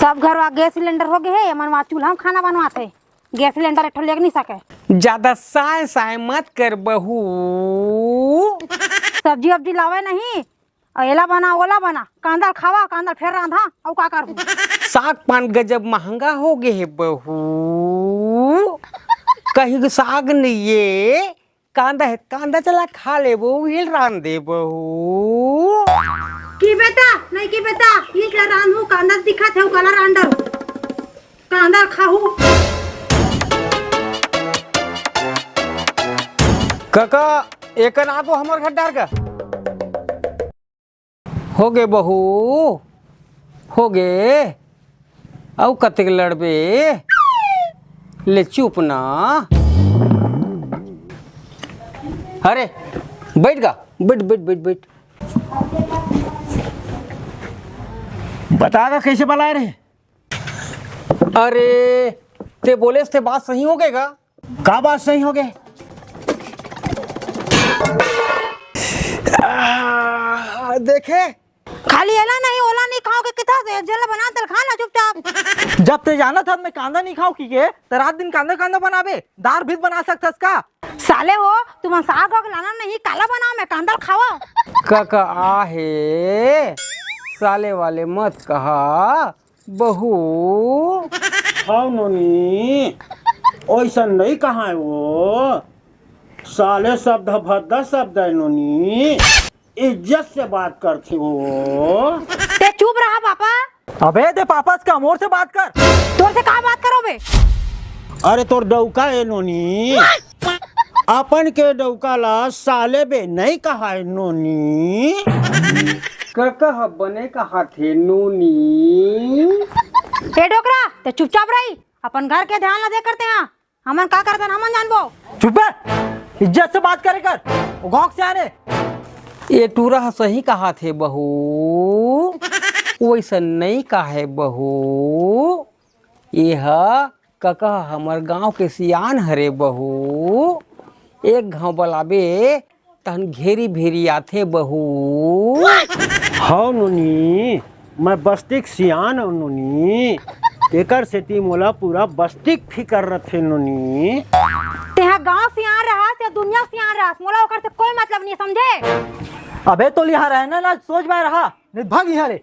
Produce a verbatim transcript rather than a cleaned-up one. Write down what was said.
सब घर वा gas cylinder हो गए हे, एमन वा चूल्हा में खाना बनवाथे। गैस सिलेंडर एक ठो लेग नहीं सके। ज्यादा साय साय मत कर बहू। सब्जी वब्जी लावे नहीं, अउ एला बना, ओला बना, कांदा ल खावा, कांदा ल फेर रांधा, अउ का करहूं? साग पान गजब महंगा हो गए हे बहू। कहीं के साग नहीं ये, कांदा हे, कांदा चला खा लेबो, उही ल रांध दे बहू। की बेटा, नहीं की बेटा, इही ला रांधहूं, कांदा दिखत हे, काला रांध डर। कांदा खाहू। काका, एकर आगो हमर घर डार का। होगे बहू, होगे। अउ कतेक लड़बे? ले चुप ना। अरे, बैठ गा, बैठ, बैठ, बैठ, बैठ। बता गा, कैसे बलाए रहे? अरे, ते बोलेस ते बात सही होगे गा? का बात सही होगे? आ, देखे? खाली एला नहीं, ओला नहीं खाओ के किथा से? जेला बना तेला खा ना चुपचाप। जब ते जानत हस मैं कांदा नहीं खाओ की के, त रात दिन कांदा कांदा बनाबे, दार भी बना सकथस का? साले हो, तुमन साग वाग लाना नहीं, काला बनाओ, मैं कांदा खावा। काका आहे, साले वाले मत कहा। बहू। हव नोनी, ओइसन नइ कहाय वो। साले शब्द ह भद्दा शब्द आय नोनी, इज्जत से बात करथे वो। ते चुप रहा पापा। अबे ते पापा से का, मोर से बात कर। तोर से का बात करो बे? अरे तोर डौका ए नोनी। अपन के डौका ला साले बे नइ कहाय नोनी। कका ह बने कहाथे नोनी। ए डोकरा, ते चुपचाप रही, अपन घर के ध्यान ला दे करते हैं। हमन का करतन, हमन जानबो। चुप बे, इज्जत से बात करे कर, वो गाँव के सियान ए। ए टूरा ह सही कहाथे बहू, वैसन नइ कहाय बहू। ए ह कका हमर गांव के सियान हरे बहू, एक घांव बलाबे तहन घेरी भेरी आथे बहू। हव नोनी, मैं बस्ती के सियान हव नोनी, तेकर सेती मोला पूरा बस्ती के फिकर रथे नोनी। तेहा गांव सियान रहस या दुनिया सियान रहस, मोला ओकर से कोई मतलब नहीं, समझे? अबे तो इहाँ रहना ना, सोच बाय रहा। नहीं, भाग इहाँ ले।